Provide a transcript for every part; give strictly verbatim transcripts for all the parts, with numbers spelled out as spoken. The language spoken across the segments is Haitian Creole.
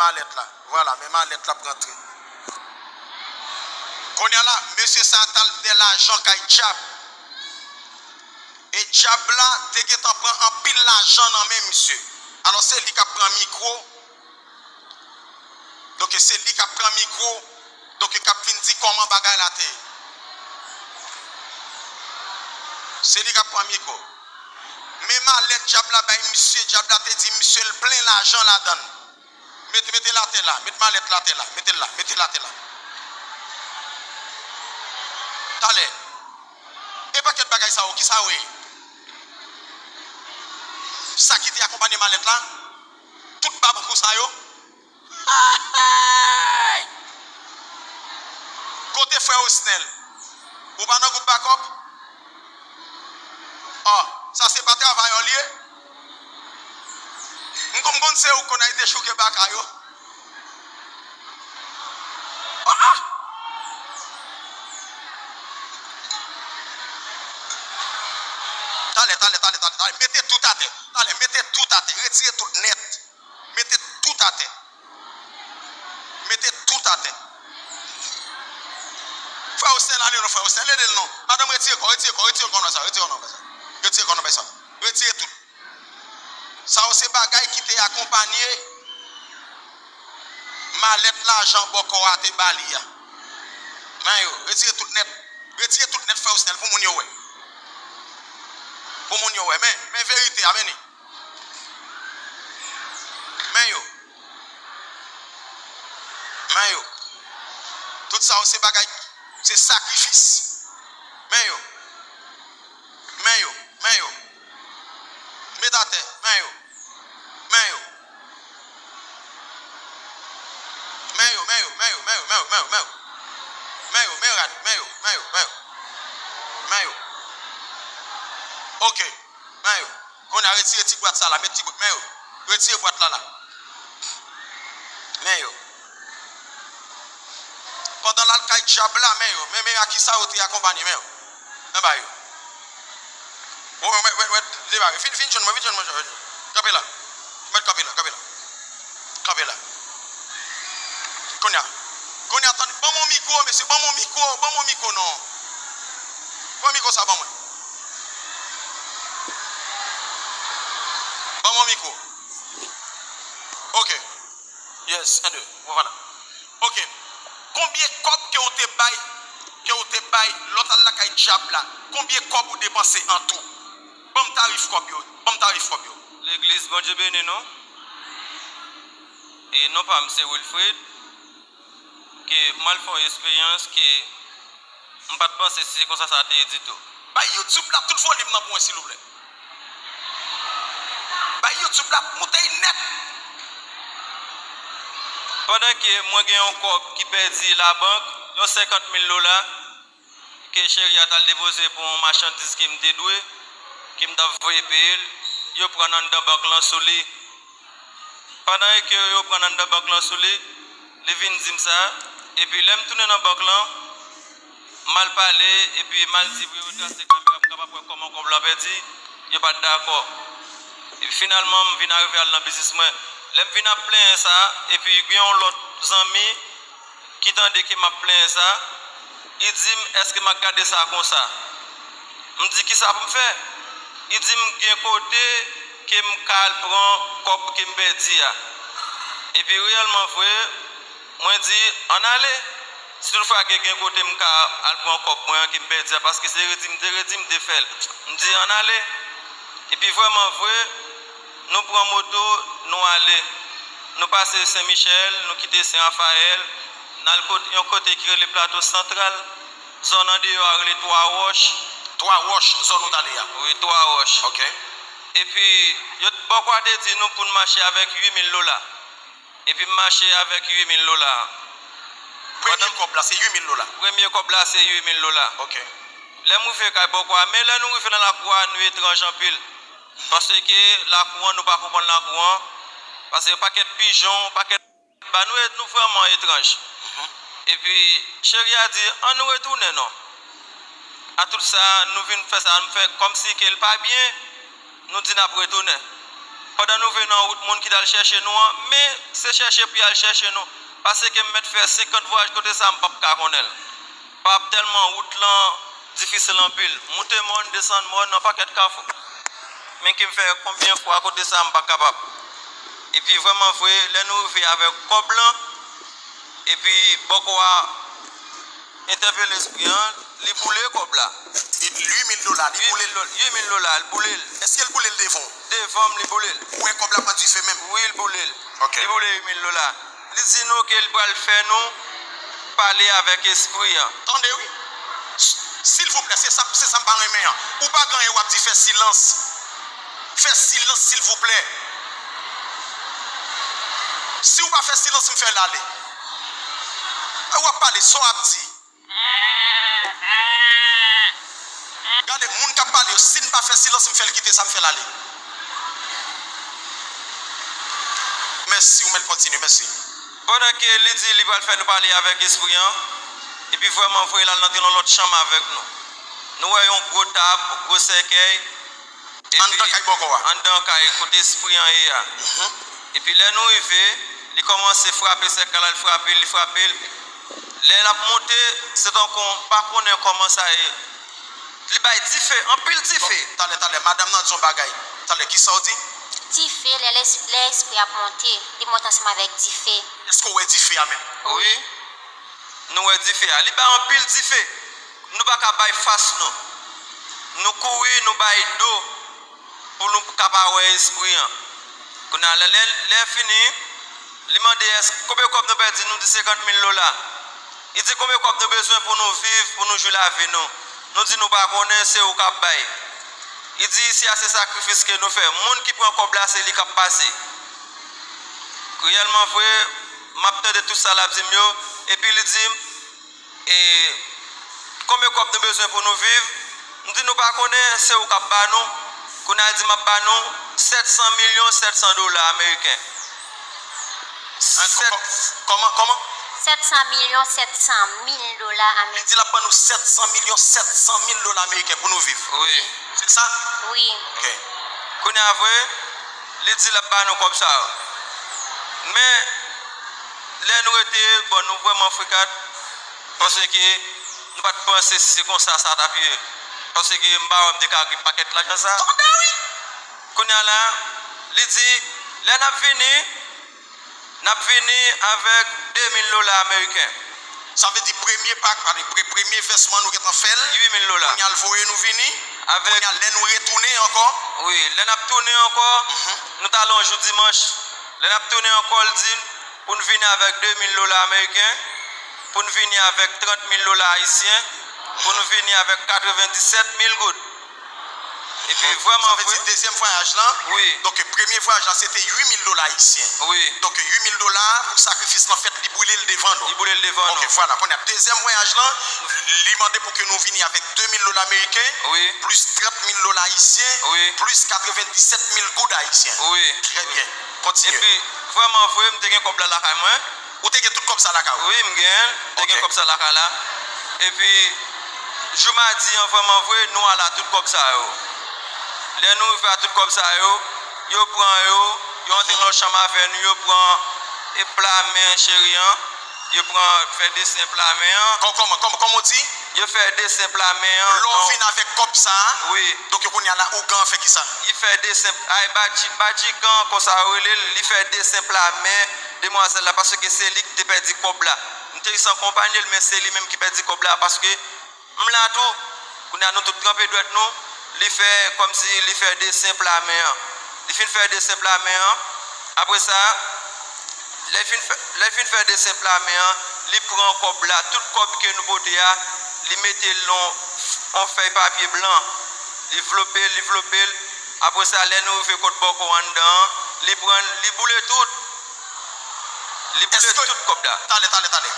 Malèt la. Vwala, men malèt la ap rantre. Kounye a la, mesye sa a t al dè lajan kay dyab. E dyab la te gentan pran anpil lajan nan men misye. Alò, se li k ap pran mikwo. Donk, se li k ap pran mikwo. Donk, k ap vin di kòman bagay la te ye. Se li k ap pran mikwo. Men malèt dyab la bay misye, dyab la te di misye l plen lajan ladan l. Mete, mete l atè la, met malèt la atè la, mete l la, mete l atè la. Talè. E pakèt bagay sa yo, ki sa yo ye? Sa ki te akonpanye malèt la? Tout baboukou sa yo? Kote frè Osnèl? Ou pa nan gwoup bakòp? Ò, sa se pa travayè w li ye? M konn, m konn se ou k konn al dechouke baka yo. Ah, ah! Talè, talè, talè, talè, talè. Mete tout atè. Talè, mete tout atè. Retire tout nèt. Mete tout atè. Mete tout atè. Frè Osnèl, ale non, frè Osnèl, ede l non. Madanm, retire kò, retire kò, retire kò nan sa, retire kò nan sa. Retire kò nan sa. Retire tout. Sa yo se bagay ki te akonpanye malèt lajan bòkò a te ba li a. Men yo, retire tout nèt. Retire tout nèt, frè Osnèl, pou moun yo wè. Pou moun yo wè. Men, men verite a, men li. Men yo. Men yo. Tout sa yo se bagay, se sakrifis. Men yo. Men yo. Men yo. Met atè. Men yo. Men yo. Men yo, men yo, men yo, men yo, men yo, men yo, men yo. Men yo, men rad, men yo, men yo, men yo. Men yo. Ok. Men yo. Kounye a, retire ti bwat sa la, met ti bwat, men yo. Retire bwat la la. Men yo. Pandan l al kay dyab la, men yo. Men, men a ki sa yo te akonpanye, men yo. Anba yo. Wè, wè, wè, wè, debare. Fin, fin jwenn mwen, fin jwenn mwen, jwenn mwen. Kanpe la. Mèt kanpe la, kanpe la. Kanpe la. Kounye a. Kounye a, tann, ban mwen mikwo, mesye, ban mwen mikwo, ban mwen mikwo, non. Pran mikwo sa, ban mwen. Ban mwen mikwo. Ok. Yes, en, de. Bon, vwala. Ok. Konbyen kòb ke w te bay, ke w te bay lè w t al lakay dyab la? Konbyen kòb ou depanse an tou? Ban m tarif kòb yo. Ban m tarif kòb yo. Legliz, Bondye beni nou. E non pa m se Wilfred. Ke m al fè yon esperyans ke m pa t panse se konsa sa te ye ditou. Bay YouTube la tout volim nan pou mwen, silvouplè. Bay YouTube la moute l nèt. Pandan ke mwen gen yon kòb ki pèdi labank, yon senkant mil dola, ke cheri a t al depoze pou yon machandiz ke m te dwe, ke m t ap voye peye l, yo pran anndan bank lan sou li. Pandan ke yo pran anndan bank lan sou li, li vin di m sa, epi lè m tounen nan bank lan, m al pale, epi m al di pou yo retrase kamera, m kapab wè kòman kòb lan pèdi, yo pa t dakò. Epi finalman, m vin arive al nan biznis mwen. Lè m vin ap plenyen sa, epi gen yon lòt zanmi, ki tande ke m ap plenyen sa, li di m, èske m ap gade sa konsa? M di, kisa pou m fè? Li di m, gen kote ke m ka al pran kòb ke m pèdi a. Epi reyèlman vre, mwen di, ann ale. Si toutfwa ke gen kote m ka al pran kòb mwen an ke m pèdi a, paske se redi m te redi, m te fè l. M di, ann ale. Epi vrèman vre, nou pran moto, nou ale. Nou pase Sen Michèl, nou kite Sen Rafayèl, n al kot-, yon kote ki rele Plato Santral, zòn andeyò a rele Twa Wòch. Twa Wòch, zòn ou t ale a? Wi, Twa Wòch. Ok. Epi, yo t-, bòkò a te di nou pou n mache avèk uit mil dola. Epi m mache avèk uit mil dola. Premye kòb la, se uit mil dola? Premye kòb la, se uit mil dola. Ok. Lè m rive kay bòkò a, men lè nou rive nan lakou a, nou etranj anpil. Paske lakou an, nou pa konprann lakou an. Paske pakèt pijon, pakèt ba nou, nou vrèman etranj. Mhm. Epi, cheri a di, ann nou retounen non. A tout sa, nou vin fè sa, nou fè kòmsi ke l pa byen, nou di n ap retounen. Pandan nou vin nan wout, moun ki t al chèche nou an, men se chèche pou y al chèche nou. Paske m mèt fè senkant vwayaj kote sa, m p ap ka konnen l. P ap tèlman wout lan difisil anpil. Moute mòn, desann mòn, nan pakèt kafou. Men ke m fè konbyen fwa kote sa, m pa kapab. Epi vrèman vre, lè nou rive avèk kòb lan, epi bòkò a entèpele espri an, li boule kòb la. Uit mil dola, li boule l. Uit mil dola, li boule l. Èske l boule l devan w? Devan m, li boule l. Ou wè kòb la pran dife menm? Wi, li boule l. Ok. Li boule uit mil dola. Li di nou ke li pral fè nou pale avèk espri an. Tande, wi. S-, silvouplè, se sa, se sa m pa renmen an. Ou pa gen anyen w ap di, fè silans. Fè silans, silvouplè. Si w pa fè silans, m fè l ale. E w ap pale, sa w ap di. Gade, moun k ap pale yo, si n pa fè silans, m fè l kite sa, m fè l ale. Mèsi, ou mèt kontinye, mèsi. Pandan ke li di li pral fè nou pale avèk espri an, epi vrèman vre, l al nan yon lòt chanm avèk nou. Nou wè yon gwo tab, gwo sèkèy, Anndan kay bòkò a. Anndan kay kote espri an ye a. Mhm. Epi lè nou rive, li kòmanse frape sèkèy la, li frape l, li frape l. Lè l ap monte, se tankou m pa konnen kòman sa ye. Li bay dife, anpil dife. Bon, talè, talè, madanm nan di yon bagay. Talè, kisa w di? Dife, lè, lè, lè espri ap monte, li monte ansanm avèk dife. Èske w wè dife a menm? Wi. Nou wè dife a. Li bay anpil dife. Nou pa ka bay fas nou. Nou kouri, nou bay do pou nou ka pa wè espri an. Kounye a, lè, lè, lè fini, li mande, "Èske konbyen kòb nou pèdi?" Nou di, "Senkant mil dola." Li di, "Konbyen kòb nou bezwen pou nou viv, pou nou jwi lavi nou?" Nou di, "Nou pa konnen, se ou k ap bay." Li di, "Isi a, se sakrifis ke nou fè. Moun ki pran kòb la, se li k ap pase." Reyèlman vre, m ap tande tout sa l ap di m yo, epi li di m, E konbyen kòb nou bezwen pou nou viv? M di, "Nou pa konnen, se ou k ap ba nou." Kounye a, l di, "M ap ba nou sèt san milyon sèt san dola ameriken." Hein, kò-, kò-, kòman, kòman? Sèt san milyon sèt san mil dola ameriken. Li di l ap ban nou sèt san milyon sèt san mil dola ameriken pou nou viv. Wi. Se sa? Wi. Ok. Kounye a vre, li di l ap ba nou kòb sa yo. Men, lè nou rete, bon, nou vrèman frikat, paske nou pa t panse si se konsa sa t ap ye. Paske m pa wè m te ka gen pakèt lajan sa. Tande wi! Kounye a la, li di, lè n ap vini, n ap vini avèk de mil dola ameriken. Sa vle di premye pak, pale, pre-, premye vèsman nou gentan fè l. Uit mil dola. Kounye a l voye nou vini. Avèk Kounye a lè nou retounen ankò. Wi, lè n ap tounen ankò, mhm, nou t al yon jou dimanch. Lè n ap tounen ankò, l di n pou n vini avèk de mil dola ameriken, pou n vini avèk trant mil dola ayisyen, pou n vini avèk katrevendisèt mil goud. Epi, mhm, vrèman vre. Sa vle di dezyèm vwayaj lan? Wi. Donk, premye vwayaj lan, se te uit mil dola ayisyen. Wi. Donk, uit mil dola pou sakrifis lan fèt, li brile l devan nou. Li brile l devan nou. Ok, vwala. Kounye a, dezyèm vwayaj lan, li mande pou ke nou vini avèk de mil dola ameriken, wi, plis trant mil dola ayisyen, wi, plis katrevendisèt mil goud ayisyen. Wi. Trè byen. Kontinye. Epi, vrèman vre, m te gen kòb la lakay mwen. Ou te gen tout kòb sa lakay ou? Wi, m genyen l. M te gen, ok, kòb sa lakay la. Epi, jou madi an, vrèman vre, nou al a tout kòb sa yo. Lè nou rive a tout kòb sa yo, yo pran yo, yo antre nan chanm avè nou, yo pran e pla men cheri an, yo pran, fè desen pla men an. Kò-, kòman, kòman, kòman w di? Yo fè desen pla men an. Lè w vin avèk kòb sa a, wi, donk yo kounye a la, ougan an fè kisa? Li fè desen, ay, Badji, Badjigan, konsa yo rele l, li fè desen pla men demwazèl la, paske se li ki te pèdi kòb la. M te jis akonpanye l, men se li menm ki pèdi kòb la, paske m la tou. Kounye a nou tout tranpe dwèt nou, li fè kòmsi li fè desen pla men an. Li fin fè desen pla men an, apre sa, lè l fin fè, lè l fin fè desen pla men an, li pran kòb la, tout kòb ke nou pote a, li mete l nan yon fèy papye blan. Li vlope l, li vlope l. Apre sa, lè nou rive kot bòkò anndan an, li pran, li boule tout. Li boule tout kòb la. Talè, talè, talè.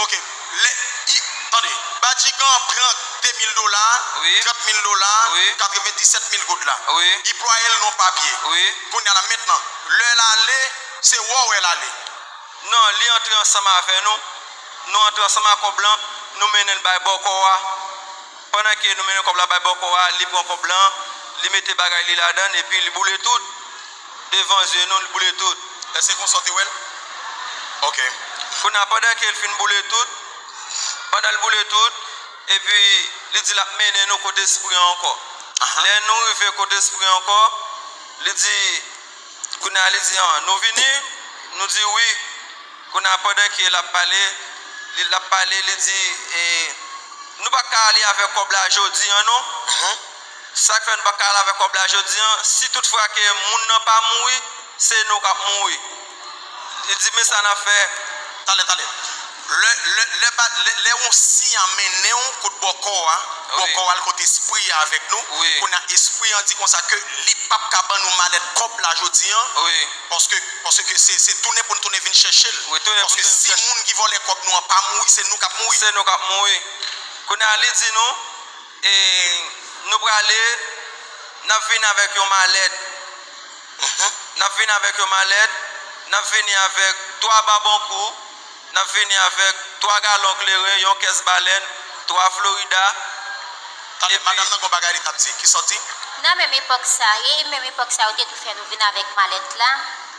Ok. Lè, i, tande, Badjigan pran de mil dola, wi, trant mil dola, wi, katrevendisèt mil goud la. Wi. Li plwaye l nan papye. Wi. Kounye a la, mentnan, lè l ale, se wè w wè l ale. Non, li antre ansanm avè nou. Nou antre ansanm ak kòb lan, nou mennen l bay bòkò a. Pandan ke nou mennen kòb la bay bòkò a, li pran kòb lan, li mete bagay li ladan l, epi li boule tout. devan zye nou, li boule tout. Èske konsa w te wè l? Ok. Kounye a, pandan ke l fin boule tout, pandan l boule tout, epi li di l ap mennen nou kot espri an ankò. Aha. Lè nou rive kot espri an ankò, li di, kounye a, li di, "Ah, nou vini?" Nou di, "Wi." Kounye a, pandan ke l ap pale, li, l ap pale, li di, "E, nou pa ka ale avèk kòb la jodi an, non." Mhm. Sa k fè nou pa ka al avèk kòb la jodi an, si toutfwa ke moun nan pa mouri, se nou k ap mouri. Li di, "Men sa n ap fè." Talè, talè. Lè, lè, lè, ba- lè, lè yon siy an mennen w kot bòkò a, wi, bòkò a al kot espri a avèk nou, wi, kounye a espri an di konsa ke li p ap ka ban nou malèt kòb la jodi an, wi, paske, paske se, se tounen pou n tounen vin chèche l. Wi, tounen pou n tounen vin chèche l. Paske si moun ki vòlè kòb nou an pa mouri, se nou k ap mouri. Se nou k ap mouri. Kounye a, li di nou, E nou prale, n ap vini avèk yon malèt. Mhm. N ap vini avèk yon malèt, n ap vini avèk twa babonkou, n ap vini avèk twa galon kleren, yon kès balèn, twa Florida. Tande, epi madanm nan gon bagay li t ap di. Kisa w di? Nan menm epòk sa, e menm epòk sa, yo te tou fè nou vin avèk malèt la,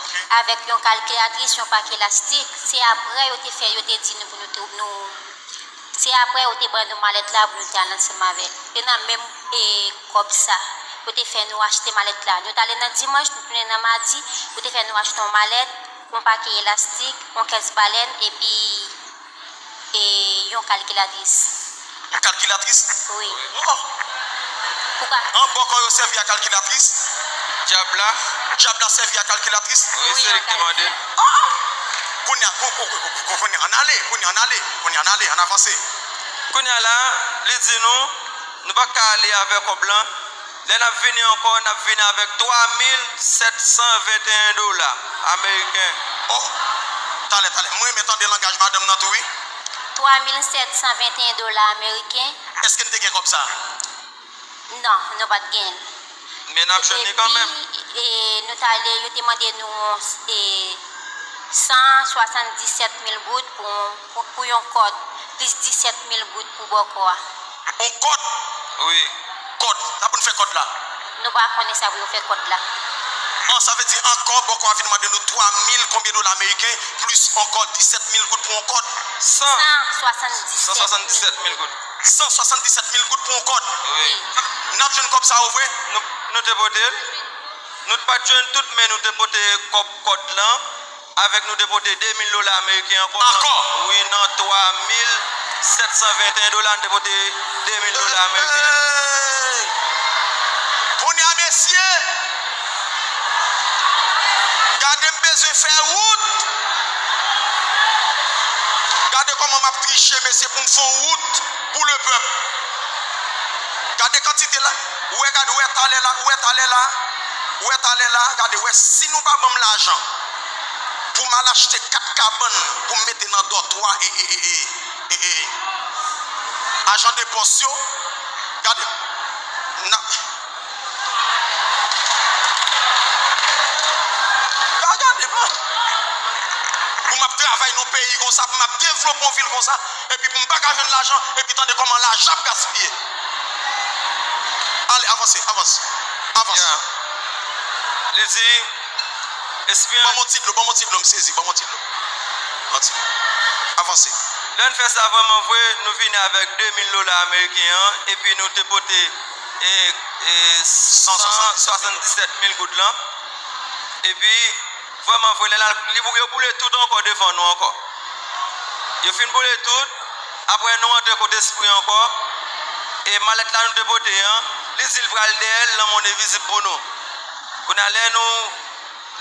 ok, avèk yon kalkilatris, yon pake elastik. Se aprè yo te fè, yo te di nou pou nou tou-, nou Se aprè yo te ban nou malèt la pou nou te al ansanm avè l. E nan menm, e, kòb sa, yo te fè nou achte malèt la. Nou t ale nan dimanch, nou tounen nan madi, yo te fè nou achte yon malèt, yon pake elastik, yon kès balèn, epi, e, yon kalkilatris. Yon kalkilatris? Wi. Oh! Pou ka- An bòkò yo sèvi a kalkilatris? Dyab la. Dyab la sèvi a kalkilatris? Wi, se li ki te mande l. Ah! Kounye a, kou- kou- kou- kou- kounye a, ann ale, kounye a, ann ale, kounye a, ann ale, ann avanse. Kounye a la, li di nou, nou pa ka ale avè kòb lan. Lè n ap vini ankò, n ap vini avèk twa mil sèt san venteyen dola ameriken. Oh! Talè, talè. Mwen renmen tande langaj madanm nan tou, wi. Twa mil sèt san venteyen dola ameriken. Èske n te gen kòb sa? Non, nou pa t gen l. Men n ap jwenn li kanmenm. Epi, e, nou t ale, yo te mande nou, e, san swasanndisèt mil goud pou, pou, pou yon kòd, plis disèt mil goud pou bòkò a. Yon kòd? Wi. Kòd. Sa pou n fè kòd la? Nou pa konnen sa pou yo fè kòd la. An, sa vle di ankò, bòkò a vin mande nou twa mil konbyen dola ameriken, plis ankò disèt mil goud pou yon kòd? San. San swasanndisèt mil goud. San swasanndisèt mil goud pou yon kòd. Wi. N ap jwenn kòb sa yo vre? Nou, nou te pote l. Nou pa t jwenn tout, men nou te pote kòb kòd lan. Avèk nou te pote de mil dola ameriken ankò. Ankò? Wi, nan twa mil sèt san venteyen dola, nou te pote de mil dola ameriken. Hey! Kounye a, mesye, gade m bezwen fè wout. Gade kòman m ap triche, mesye, pou m fè yon wout pou lepèp. Gade kantite la. Ou wè, gade, ou wè talè la, ou wè talè la, ou wè talè la, gade, ou wè, si nou pa ban m lajan pou m al achte kat kabann pou m mete nan dòtwa e, e, e, e, e, e, ajan de pòs yo, gade, n ap, gade, gade, pou m ap travay nan peyi konsa, pou m ap devlope yon vil konsa, epi pou m pa ka jwenn lajan, epi tande kòman lajan ap gaspiye. Ale, avanse, avanse, avanse. Ya. Li di, espri an. Ban m yon ti dlo, ban m yon ti dlo, m sezi, ban m yon ti dlo. Yon ti dlo. Avanse. Lè n fè sa vrèman vre, nou vini avèk de mil dola ameriken an, epi nou te pote, e, e, san swasanndisèt mil goud lan. Epi, vrèman vre, lè l al, li bou-, yo boule tout ankò devan nou ankò. Yo fin boule tout, apre nou antre kot espri ankò, e malèt la nou te pote an, li di l pral dèyè l nan monnen vizib pou nou. Kounye a, lè nou,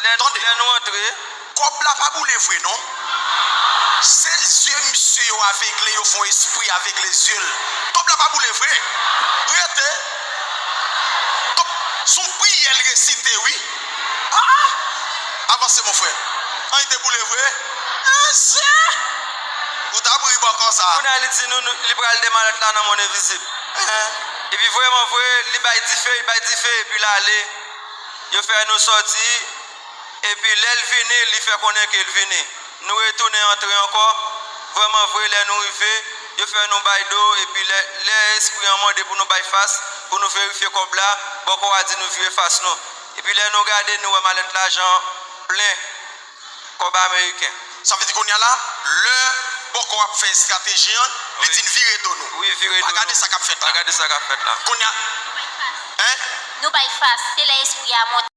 lè nou, tande, lè nou antre. Kòb la pa boule vre, non. Se zye misye yo avegle, yo fè yon espri avegle zye l. Kòb la pa boule vre. Rete. Kòb, se yon priyè l resite, wi. Ah, ah! Avanse, mon frè. Anyen te boule vre? Mesye! Ou t ap ri bò konsa. Kounye a, li di nou, nou, li pral dèyè malèt la nan monnen vizib. Hein? Epi vrèman vre, li bay dife, li bay dife, epi l ale. Yo fè nou sòti. Epi lè l vini, li fè konnen ke l vini. Nou retounen antre ankò. Vrèman vre, lè nou rive, yo fè nou bay do, epi lè, lè espri an mande pou nou bay fas, pou nou verifye kòb la, bòkò a di nou vire fas nou. Epi lè nou gade, nou wè malèt lajan plen kòb ameriken. Sa vle di kounye a la, lè bòkò ap fè estrateji an, li di n vire do nou. Wi, vire do nou. Pa gade sa k ap fèt la. Pa gade sa k ap fèt la. Kounye a, hein? Nou bay fas, se lè espri a monte.